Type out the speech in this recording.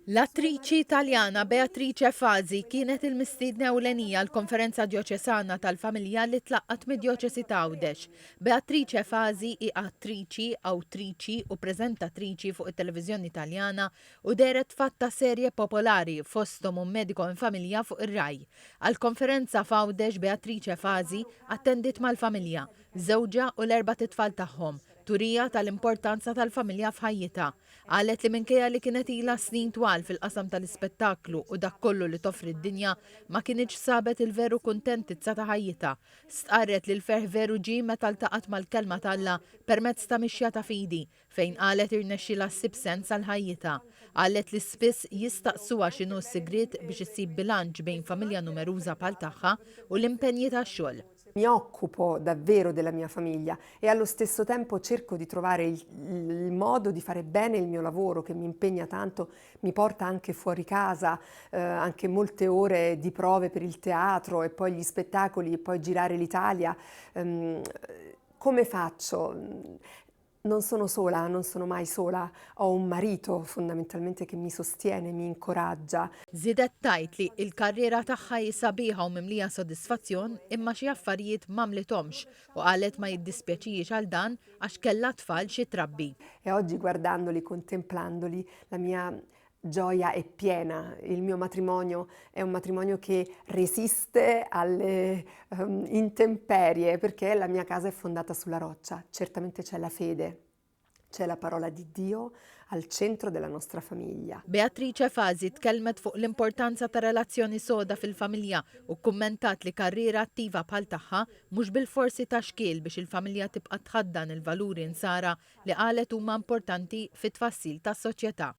L-attriċi Taljana Beatrice Fazi kienet il-mistiedna ewlenija għall-Konferenza Djoċesana tal-Familja li tlaqqgħet mid-Djoċesi ta' Għawdex. Beatrice Fazi hi attriċi, awtriċi u preżentatriċi fuq it-televiżjoni Taljana u dehret f'għadd ta' serje popolari fosthom Un Medico in Famiglia fuq ir-Rai. Għall-konferenza f'Għawdex Beatrice Fazi attendiet mal-familja, żewġha u l-erbat itfal tagħhom, turija tal-importanza tal-familja f'ħajjitha. Qalet li minkejja li kienet ilha snin twal fil-qasam tal-ispettaklu u dak kollu li toffri d-dinja, ma kinitx sabet il-veru kuntentizza ta' ħajjitha. Stqarret li l-ferħ veru ġie meta ltaqgħet mal-Kelma t'Alla permezz ta' mixja ta' fidi, fejn qalet irnexxielha ssib sens għal ħajjitha. Qalet li spiss jistaqsuha x'inhu s-sigriet biex issib bilanċ bejn familja numeruża bħal tagħha u l-impenji tax-xogħol. Mi occupo davvero della mia famiglia e allo stesso tempo cerco di trovare il, il modo di fare bene il mio lavoro che mi impegna tanto, mi porta anche fuori casa, eh, anche molte ore di prove per il teatro e poi gli spettacoli e poi girare l'Italia. Um, come faccio? Non sono sola, non sono mai sola, ho un marito fondamentalmente che mi sostiene, mi incoraggia. Żiedet tgħid li l-karriera tagħha hi sabiħa u mimlija sodisfazzjon imma xi affarijiet m'għamlithomx u qalet ma jiddispjaċihiex għal dan għax kellha tfal xi trabbi. E oggi guardandoli, contemplandoli, la mia gioia è piena, il mio matrimonio è un matrimonio che resiste alle um, intemperie perché la mia casa è fondata sulla roccia, certamente c'è la fede, c'è la parola di Dio al centro della nostra famiglia. Beatrice Fazi tkellmet fuq l-importanza ta' relazzjoni soda fil-familja u kkummentat li karriera attiva bħal tagħha mhux bilforsi ta' xkiel biex il-familja tibqa' tħaddan il-valuri nsara li qalet huma importanti fit-tfassil tas-soċjetà.